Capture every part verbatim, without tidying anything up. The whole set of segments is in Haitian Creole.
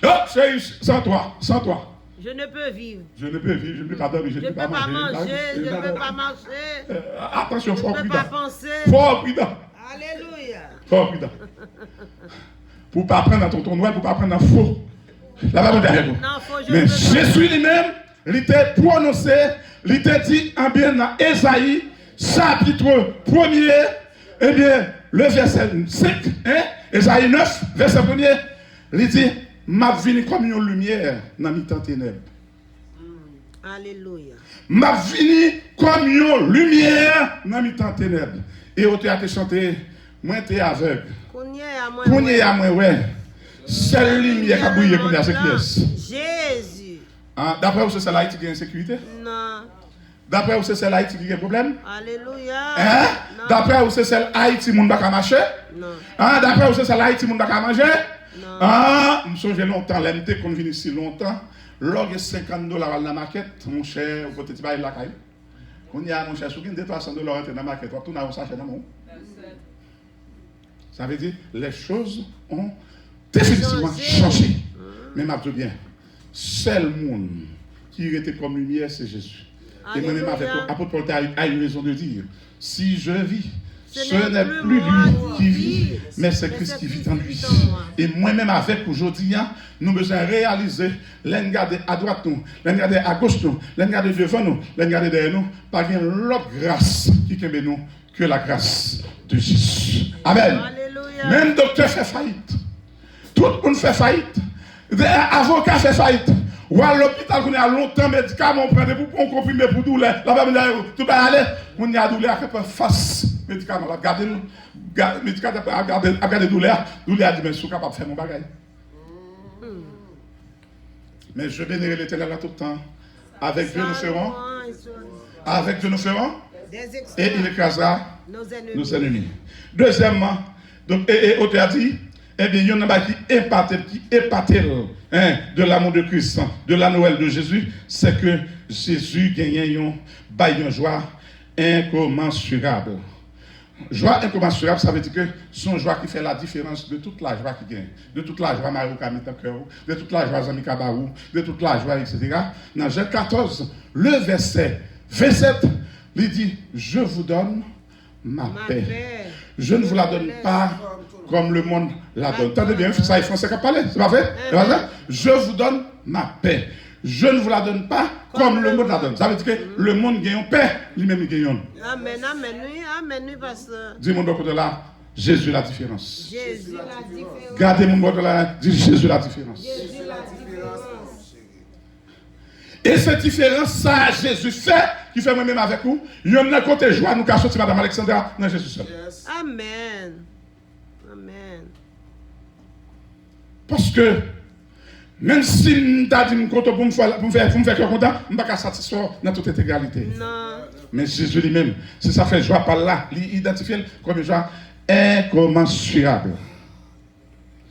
Oh, chérie, sans toi, sans toi. Je ne peux vivre. Je ne peux vivre, je ne peux pas dormir, je ne peux pas manger, je ne peux pas manger, je ne peux pas marcher. Euh, attention, faut pridan. Je ne peux pas penser. Faut pridan. Alléluia. Faut pridan. Pou pa pran nan tonton nwèl, pou pa pran nan fo. La Bib di avèk nou. Men Jezi li menm, li te pwononse, li te di, ebyen, nan Ezayi, chapit premye, ebyen, le vèsè senk, hein, Ezayi nèf, vèsè premye, li di, m ap vini kòm yon limyè nan mitan tenèb. Alelouya. M ap vini kòm yon limyè nan mitan tenèb. E otè a te chante, mwen te avèg. Kounye a mwen wè. Kounye a mwen wè. Sèl limyè k ap briye kounye a se kiyès? Jezi. Ah, daprè ou se sèl Ayiti ki gen ensekirite? Non. Daprè ou se sèl Ayiti ki gen pwoblèm? Alelouya. Hein? Non. Daprè ou se sèl Ayiti moun pa ka mache? Non. Hein? Daprè ou se sèl Ayiti moun pa ka manje? Non. Ah, m sonje lontan, lè m te konn vin isi lontan, lè w gen senkant dola w al nan makèt, monchè, ou pote ti bagay lakay ou. Kounye a, monchè, si w gen de twa san dola w antre nan makèt, w ap tounen ak yon sachè nan men w. Sa vle di, les choses ont définitivement changé. Men m ap di w byen, sèl moun ki rete kòm limyè, se Jezi. E mwen menm avèk ou, apot Pòl te a, a eu raison de dire, si je vis, ce n'est plus lui qui vit, mais c'est Christ qui vit en lui. E mwen menm avèk ou jodi a, nou bezwen reyalize, lè n gade adwat nou, lè n gade agoch nou, lè n gade devan nou, lè n gade dèyè nou, pa gen lòt gras ki kenbe nou que la grâce de Jésus. Amen. Alelouya. Menm doktè fè fayit. Tout moun fè fayit. De, avoka fè fayit. W al lopital kounye a lontan, medikaman w pran depi w pran yon konprime pou doulè. L ap ap di tout bagay ale. Kounye a doulè a fè fas medikaman l ap gade l. Ga-, medikaman ap gade, ap gade doulè a. Doulè a di, men si w kapab fè m yon bagay. Mais je bénirai l'Éternel en tout temps. Avec Dieu nous ferons. Avec Dieu nous ferons. Et il écrasera nos ennemis. Dezyèmman, donk, e, e, otè a di, ebyen, youn nan bagay ki epate, ki epate l, hein, de l'amour de Christ, de la Noël de Jésus, se ke Jezi genyen yon, bay yon jwa enkomansirab. Jwa enkomansirab, sa vle di ke se yon jwa ki fè ladiferans de tout lajwa ki gen, de tout lajwa mari w ka met nan kè w, de tout lajwa zanmi ka ba ou, de tout lajwa, etsetera. Nan Jan katòz, le vèsè vennsèt, li di, je vous donne ma paix. Je ne vous la donne pas comme le monde la donne. Tande byen, sa e fransè k ap pale, se pa vre? Se pa vre? Je vous donne ma paix. Je ne vous la donne pas comme le monde la donne. Sa vle di ke lemonn gen yon pè, li menm li gen yonn. Amèn, amèn, wi, amèn, wi, pastè. Di moun bò kote w la, Jezi la diferans. Jezi la diferans. Gade moun bò kote w la, di Jezi la diferans. Jezi la diferans. E se diferans sa a Jezi fè, ki fè mwen menm avèk ou, yonn nan kote jwa nou ka soti, Madanm Alexandra, nan Jezi sèl. Amèn. Amèn. Paske, menm si m ta di m kontan pou m fè, pou m fè, pou m fè kè w kontan, m pa ka satisfè w nan tout entegralite. Non. Men Jezi li menm, se sa fè jwa pa l la, li idantifye l kòm yon jwa enkomansirab.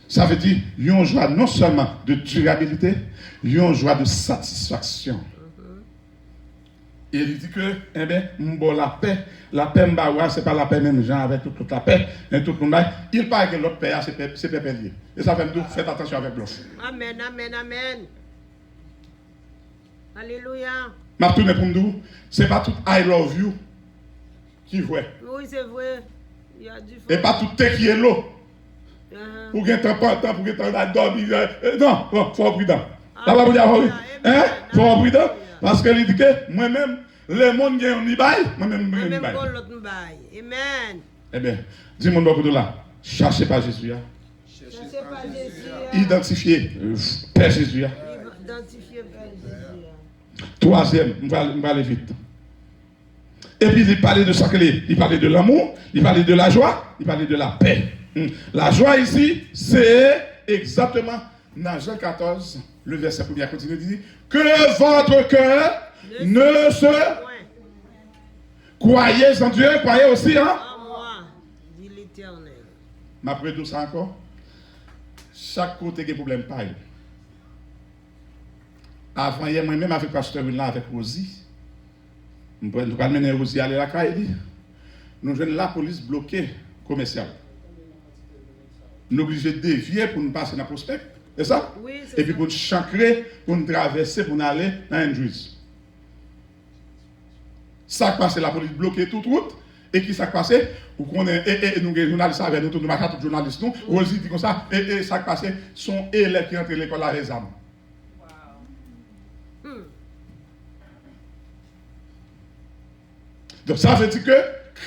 Sa vle di, yon jwa non sèlman de dirabilite, yon jwa de satisfaksyon. E li di ke, enben, m ba w lapè. Lapè m ba ou a, se pa lapè menm jan avèk tout lòt lapè, men tout moun bay. Il paraît ke lòt pè a, se pè, se pè pè l ye. E sa fè m di w, fèt atansyon avèk blòf. Amèn, amèn, amèn. Alelouya. M ap tounen pou m di w, se pa tout I love you ki vrè. Wi, se vre. E pa tout te quiero. Ou gentan pantan, pou gentan al dòmi. Non, non, fò w pridan. La Bib di fò w, hein? Fò w pridan. Paske li di ke mwen menm, lemonn gen youn li bay, mwen menm mwen gen youn bay. Mwen menm gon lòt m bay. Amen. Ebyen, di moun bò kote w la, chache pa Jezi a. Chache pa Jezi a. Idantifye, euh, pè Jezi a. Idantifye pè Jezi a. Twazyèm, m va, m va ale vit. Epi li pale de sa ke li, li pale de lanmou, li pale de lajwa, li pale de lapè. Hmm. Lajwa isi, se egzakteman nan Jan katòz, le vèsè premye a kontinye di, que votre cœur ne se, croyez en Dieu, croyez aussi en, en moi, dit l'Éternel. M ap redi w sa ankò. Chak kote gen pwoblèm pa yo. Avanyè, mwen menm avèk pastè Will la, avèk Rosie, nou pral, nou pral mennen Rosie ale lakay li. Nou jwenn lapolis bloke Komèsyal. Nou oblije devye pou nou pase nan Pwospè. Se sa? Epi pou n chankre, pou n travèse, pou n ale nan Andrews. Sa k pase, lapolis bloke tout wout. E ki sa k pase? Ou konnen, e, e, e nou gen jounalis avè nou tou, nou mache ak tout jounalis nou. Rosie di konsa, e, e sa k pase, se yon elèv ki rantre lekòl la avèk zam. Donk, sa vle di ke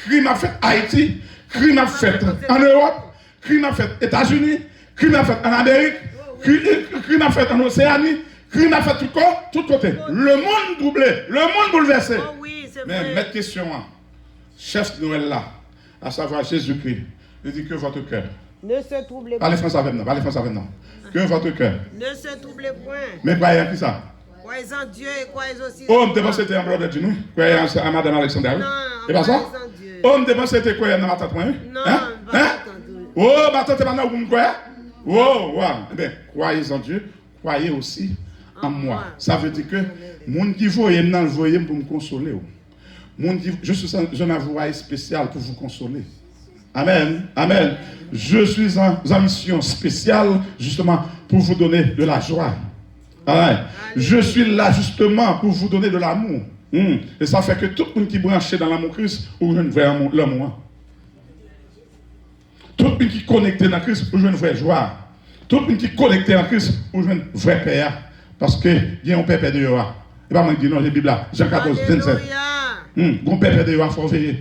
krim ap fèt Ayiti, krim ap fèt ann Ewòp, krim ap fèt Etazini, krim ap fèt ann Amerik, kri- krim ap fèt ann Oseyani, krim ap fèt tout ko- tout kote. Lemonn twouble, lemonn boulvèse. Men mèt kesyon an, chèf Nwèl la, asavwa Jezikri, li di, que votre cœur Ne se troublez Pale fransè avè m non, pale fransè avè m non. Que votre cœur Ne se troublez point. Men kwayè an ki sa? Croyez en Dieu et croyez aussi Oh, m te panse te an blòdè di nou. Kwayè an se a madanm Alexandra, wi. Non, E pa sa? Croyez en Dieu. Oh, m te panse te kwayè nan matant mwen, wi. Non, Hein? Hein? Matant, wi. Oh, matant te pa nan ou m kwè? Oh, wa. Ebyen, croyez en Dieu, croyez aussi en moi. Sa vle di ke moun ki voye m nan, l voye m pou m konsole w. Moun ki, je suis un, un envoyé spécial pour vous consoler. Amen. Amen. Je suis en, en mission spéciale justement pour vous donner de la joie. Amen. Je suis là justement pour vous donner de l'amour. Hmm. E sa fè ke tout moun ki branche nan lanmou Kris, ou jwenn vrè lanmou an. Tout moun ki konekte nan Kris, ou jwenn vrè jwa. Tout moun ki konekte nan Kris, ou jwenn vrè pè a. Paske gen yon pèpè deyò a. E pa mwen ki di non, se Bib la. Jan katòz, vennsèt. Alelouya. Hmm, gen yon pèpè deyò a, fò w veye.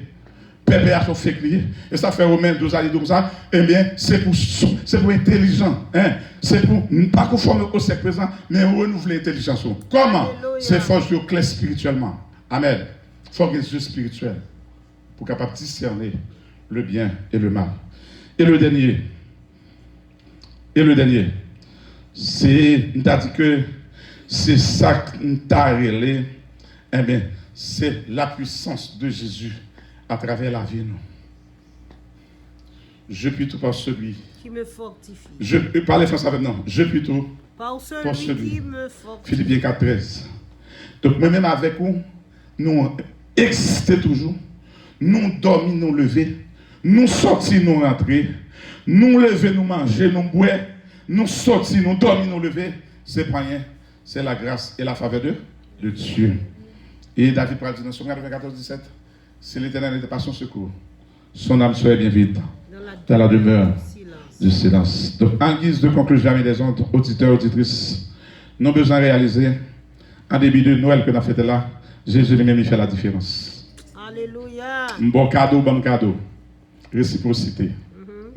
Pèpè a se yon fake li ye. E sa fè Women douz a di konsa, ebyen, se pou, se pou entelijan, hein. Se pou n pa konfòme au siècle présent, men renouvle entèlijans ou. Kòman? Alelouya. Se fò w klè espirityèlman. Amen. Fò w gen zye espirityèl pou w kapab disène le byen e le mal. E le dènye, e le dènye, se, m ta di ke se sa k m ta rele, enben, se la puissance de Jésus atravè lavi nou. Je puis tout par celui. Qui me fortifie. Je, euh, pale fransè avè m non. Je puis tout Par par celui celui. Qui me fortifie. Filipyen kat trèz. Donk, mwen menm avèk ou, nou egziste toujou. Nou dòmi, nou leve. Nou sòti, nou rantre. Nou leve, nou manje, nou bwè. Nou sòti, nou dòmi, nou leve. Se pa anyen. C'est la grâce et la faveur de, de Dieu. E David pral di nan Sòm katrevenkatòz disèt, Si l'Éternel n'était pas son secours, son âme serait bien vite dans la demeure du silence. Donk, an giz de konkliz, amis les autres, oditè, oditris, nou bezwen reyalize, an debi de Nwèl ke n ap fete la, Jezi li menm, li fè la diferans. Alelouya. M ba w kado, w ban m kado. Resipwosite.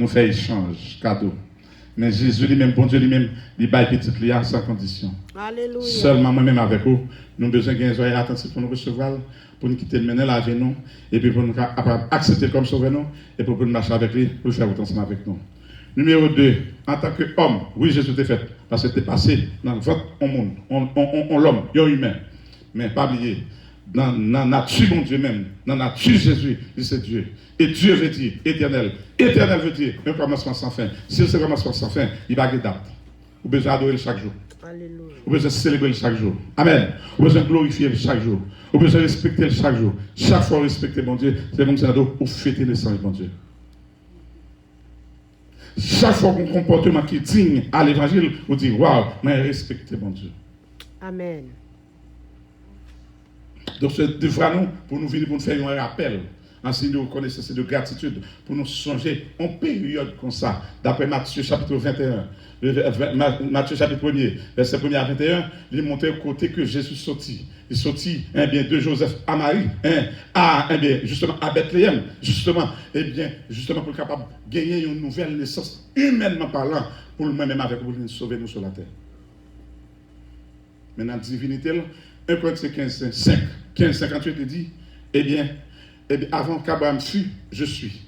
Nou fè echanj, kado. Men Jezi li menm, Bondye li menm, li bay pitit li a san kondisyon. Alelouya. Sèlman mwen menm avèk ou, nou bezwen gen zòrèy atantif pou nou resevwa l, pou n kite l mennen lavi nou, epi pou nou ka, kapab aksepte l kòm sovè nou, epi pou n mache avèk li, pou l fè wout ansanm avèk nou. Nimewo de, antanke òm, wi, Jezi te fèt, paske l te pase nan vant yon moun, yon, yon, yon, yon lòm, yon imen. Men pa bliye, nan, nan nati Bondye menm, nan nati Jezi, li se Dye. E Dye vle di etènèl. Etènèl vle di un commencement sans fin. Si se kòmansman san fen, li pa gen dat. Ou bezwen adore l chak jou. Alelouya. Ou bezwen selebre l chak jou. Amèn. Ou bezwen glorifye l chak jou. Ou bezwen respekte l chak jou. Chak fwa w respekte Bondye, se kòmsi nan do ou fete nesans Bondye. Chak fwa w gen yon konpòteman ki diy a levanjil, ou di, waw, mwen respekte Bondye. Amèn. Donk, se devwa nou pou nou vini, pou nou fè yon rapèl, an siy de rekonesans e de gratitid, pou nou sonje yon peryòd konsa. Daprè Matye chapit venteyen, Matye chapit premye, vèsè premye a venteyen, li montre kote ke Jezi soti. Li soti, enben, de Jozèf a Mari, en, a, enben, jisteman, a Bètleyèm, jisteman, enben, jisteman, pou l kapab genyen yon nouvèl nesans, imènman palan, pou l mwen menm avèk ou, pou l vin sove nou sou latè. Men nan divinite l, en Korentyen kenz, senk, kenz, senkanntuit, li di, ebyen, ebyen, avant qu'Abraham fût, je suis.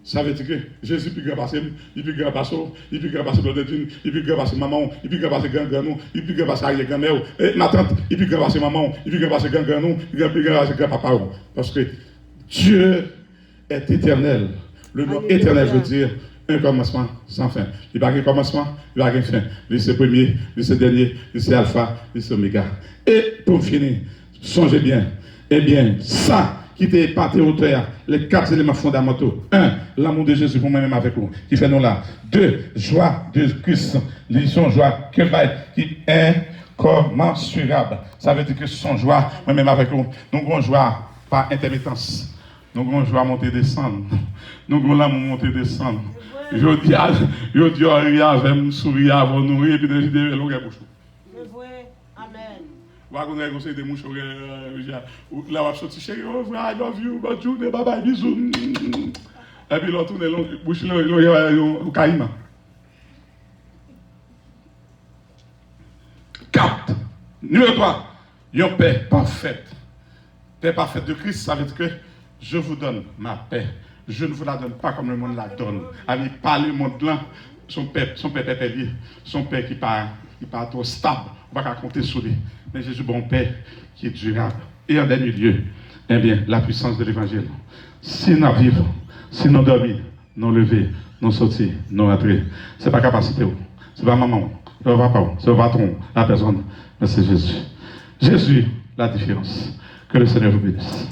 Sa vle di ke Jezi pi gran pase m, li pi gran pase w, li pi gran pase Blondedine, li pi gran pase manman w, li pi gran pase gran grann ou, li pi gran pase aryè granmè w, e matant, li pi gran pase manman w, li pi gran pase gran grann ou, li pi gran pase gran papa w. Paske Dieu est éternel. Le nom éternel veut dire un commencement sans fin. Li pa gen kòmansman, li pa gen fen. Li se premye, li se dènye, li se alfa, li se omega. E pou m fini, sonje byen, ebyen, sa ki te epate otè a, les quatre éléments fondamentaux. Un, l'amour de Jésus pour mwen menm avèk ou, ki fè nou la. Deux, joie de Christ, li se yon jwa ke l bay, ki enkomansirab. Sa vle di ke se yon jwa, mwen menm avèk ou, nou gen yon jwa pa entèmitans. Nou gen yon jwa monte desann. Nou gen yon lanmou monte desann. Jodi a, jodi a, w ri avè m, souri avè w, nou ri, epi nan jide, longè bouch ou. Se vre. Amèn. Ou pa konn gen yon seri de mouche, ou gen, euh, ou ja, ou, lè w ap soti, cheri, oh, frè, I love you, bonne journée, bye bye, bisous. Epi lè w tounen, lon-, bouch li, li, li, yon, yon kayiman. Kat. Nimewo twa, yon pè pafèt. Pè pafèt de Kris, sa vle di ke je vous donne ma paix. Je ne vous la donne pas comme le monde la donne. Ami, pa lemonn lan, se yon pè, se yon pè pèpè li ye. Se yon pè ki pa, ki pa twò stab. Ou pa ka konte sou li. Men Jezi ba w yon pè ki dirab. E an dènye lye, ebyen, la puissance de l'évangile. Si n ap viv, si nou dòmi, nou leve, nou soti, nou rantre. Se pa kapasite w. Se pa manman w. Se pa papa w. Se pa patwon w. La pèsonn. Men se Jezi. Jezi, la difirans. Que le Seigneur vous bénisse.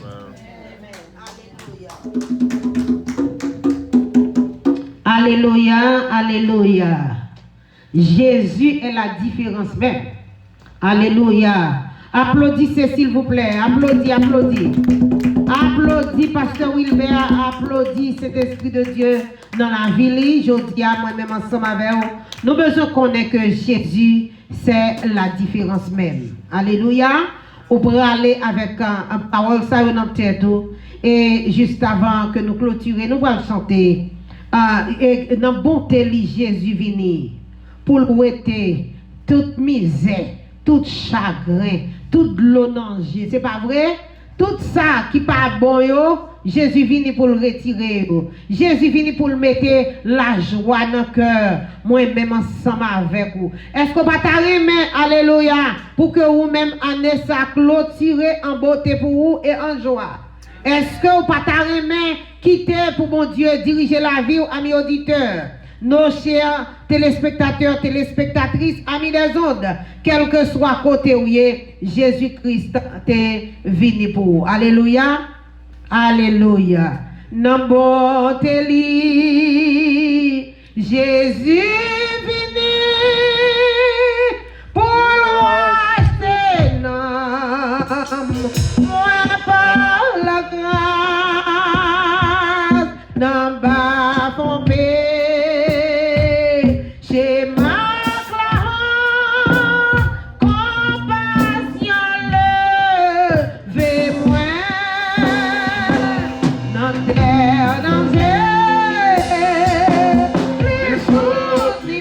Alelouya, alelouya. Jezi est la différence même. Alelouya. Aplodise, silvouplè. Aplodi, aplodi. Aplodi, Pastè Wilbert. Aplodi, Sentespri de Dye nan lavi li. Jodi a, mwen menm ansanm avè w, nou bezwen konnen ke Jezi, se la diferans menm. Alelouya. Ou prale avèk, euh, pawòl sa yo nan tèt ou. E jis avan ke nou klotire, nou pral chante. Ah, e nan bonte li, Jezi vini pou l wete tout mizè, tout chagren, tout dlo nan je. Se pa vre? Tout sa ki pa bon yo, Jezi vini pou l retire yo. Jezi vini pou l mete lajwa nan kè mwen menm ansanm avèk ou. Èske w pa ta renmen, alelouya, pou ke ou menm ane sa klotire an bote pou ou e an jwa? Èske w pa ta renmen kite pou Bondye dirije lavi w, ami oditè, nos chers téléspectateurs, téléspectatrices, amis des ondes, kèlkeswa kote w ye, Jezi Kris te vini pou ou. Alelouya! Alelouya! Nan bonte li, Jezi vini pou l rachte nanm mwen pa lagras nan bafon peche m ak lahont. Konpasyon leve mwen nan tè danje. Li soutni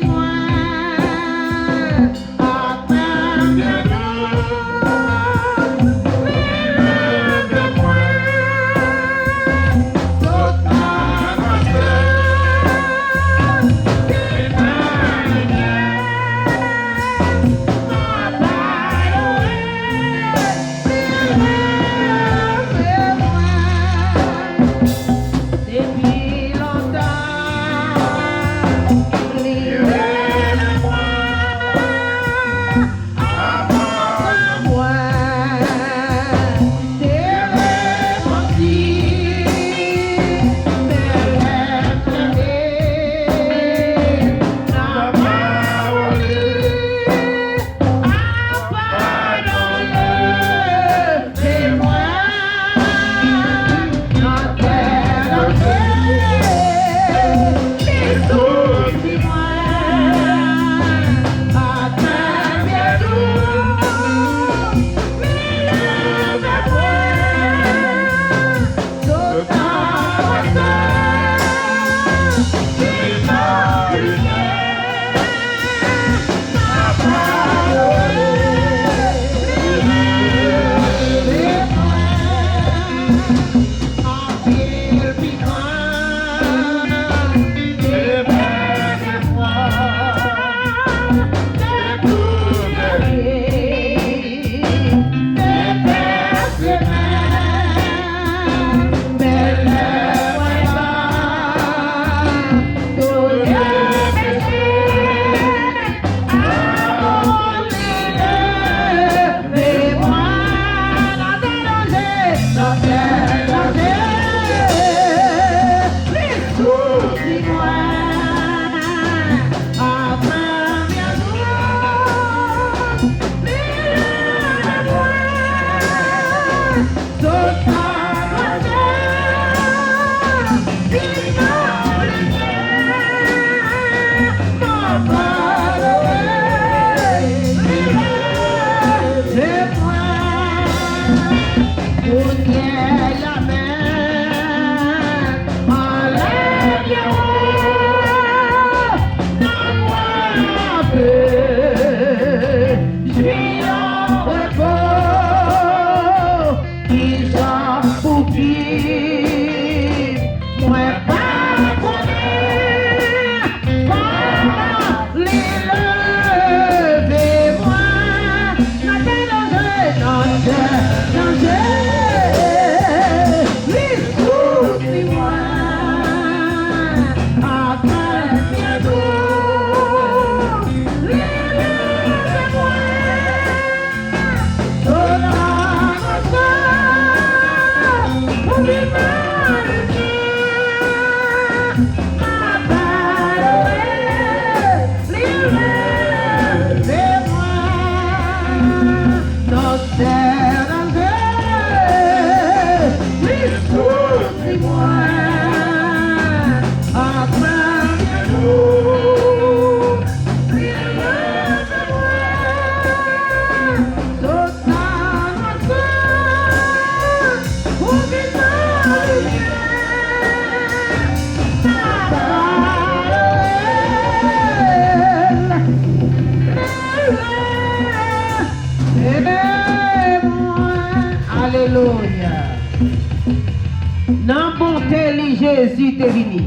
Jezi te vini.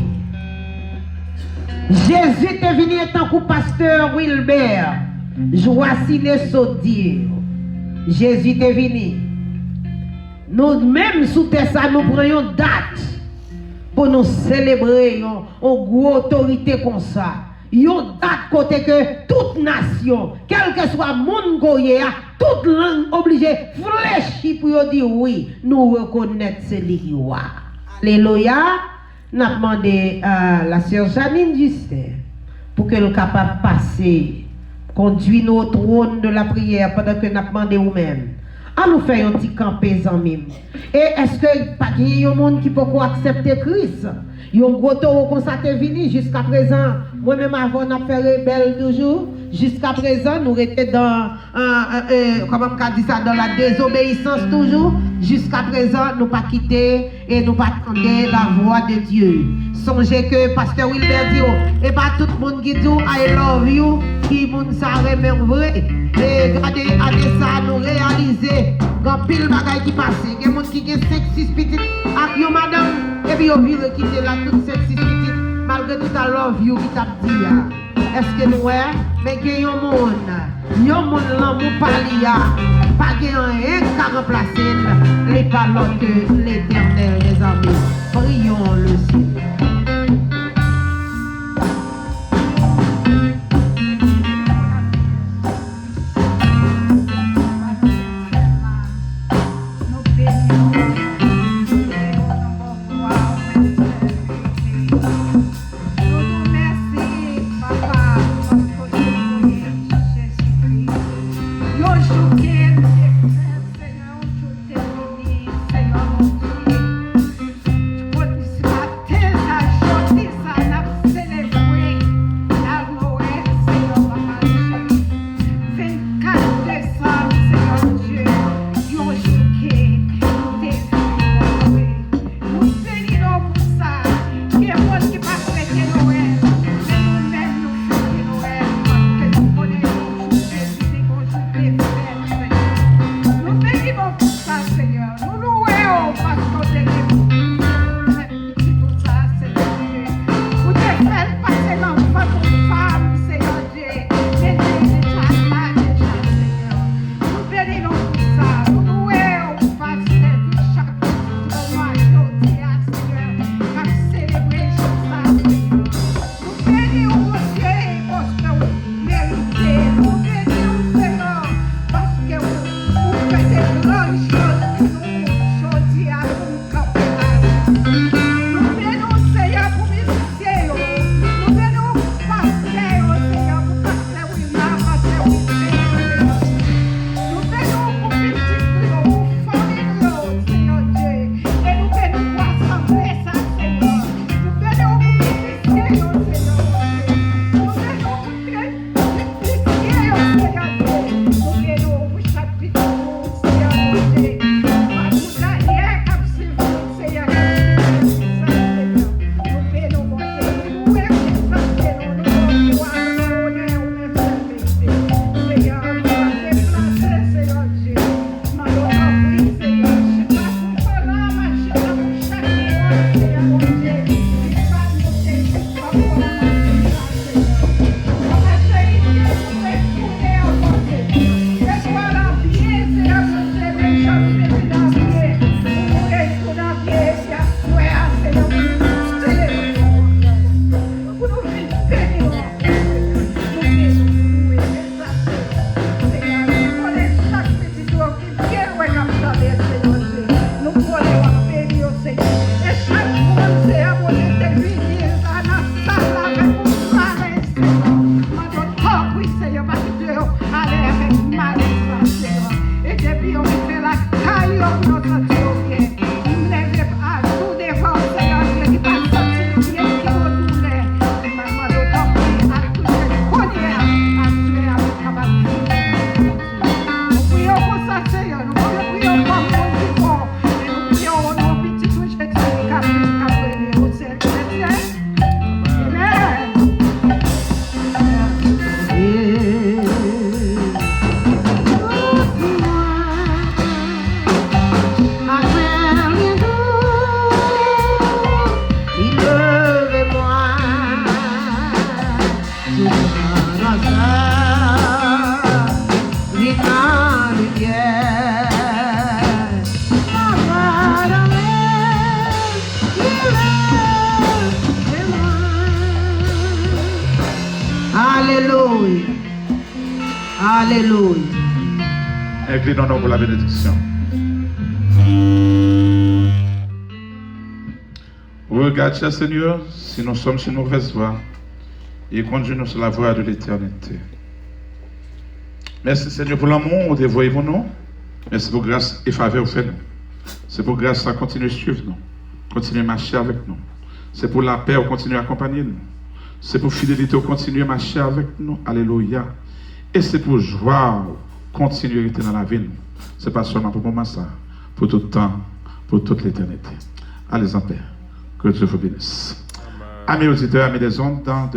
Jezi te vini, e tankou pastè Wilbert Joaciné sot di yo, Jezi te vini. Nou menm sou tè sa, nou pran yon dat pou nou selebre yon, yon gwo otorite konsa. Yon dat kote ke tout nasyon, kèlkeswa moun ke w ye a, tout lang oblije flechi pou yo di wi, nou rekonèt se li ki wa. Alelouya! N ap mande a la sè Janine Justin pou ke l kapab pase, kondui nou au trône de la prière pandan ke n ap mande ou menm. An nou fè yon ti kanpe, zanmi m. E èske pa gen yon moun ki poko aksepte Kris? Yon gwo towo konsa te vini, jiskaprezan, mwen menm avè w n ap fè rebèl toujou. Jiskaprezan, nou rete dan, euh, euh, euh, kòman m ka di sa, dans la désobéissance toujou. Jiskaprezan, nou pa kite e nou pa tande la voix de Dieu. Sonje ke pastè Wilbert di w, e pa tout moun ki di w "I love you" ki moun sa renmen w vre. E gade ane sa, nou reyalize gen anpil bagay ki pase. Gen moun ki gen senk, sis pitit ak yon madanm, epi yo vire kite l ak tout senk, sis pitit, malgre tout "I love you" ki t ap di a. Èske nou wè? Men gen yon moun, yon moun lanmou pa li a, pa gen anyen k ka ranplase l, li pa lòt ke Letènèl, mezanmi. Priyons le Seigneur. Nou beni w, nou beni w nan bon vwa w, Mèt Sèvitè. Nou di w mèsi, Papa, paske w voye Jezikri. Yon jou ke n te fè, Senyè, yon jou te vini, Senyè Bondye. Kot maten sa Alelouya. Alelouya. Inclinons-nous pour la bénédiction. Regarde, cher Seigneur, si nous sommes sur une mauvaise voie, et conduis-nous sur la voie de l'éternité. Mèsi, Senyè, pou lanmou ou te voye pou nou. Mèsi pou gras e favè ou fè nou. Se pou gras la kontinye swiv nou, kontinye mache avèk nou. Se pou lapè ou kontinye akonpanye nou. Se pou fidelite ou kontinye mache avèk nou. Alelouya. E se pou jwa ou kontinye rete nan lavi nou. Se pa sèlman pou moman sa, pou tout tan, pou tout letènite. Allez en paix. Que Dieu vous bénisse. Amis auditeurs, amis des ondes, dans de la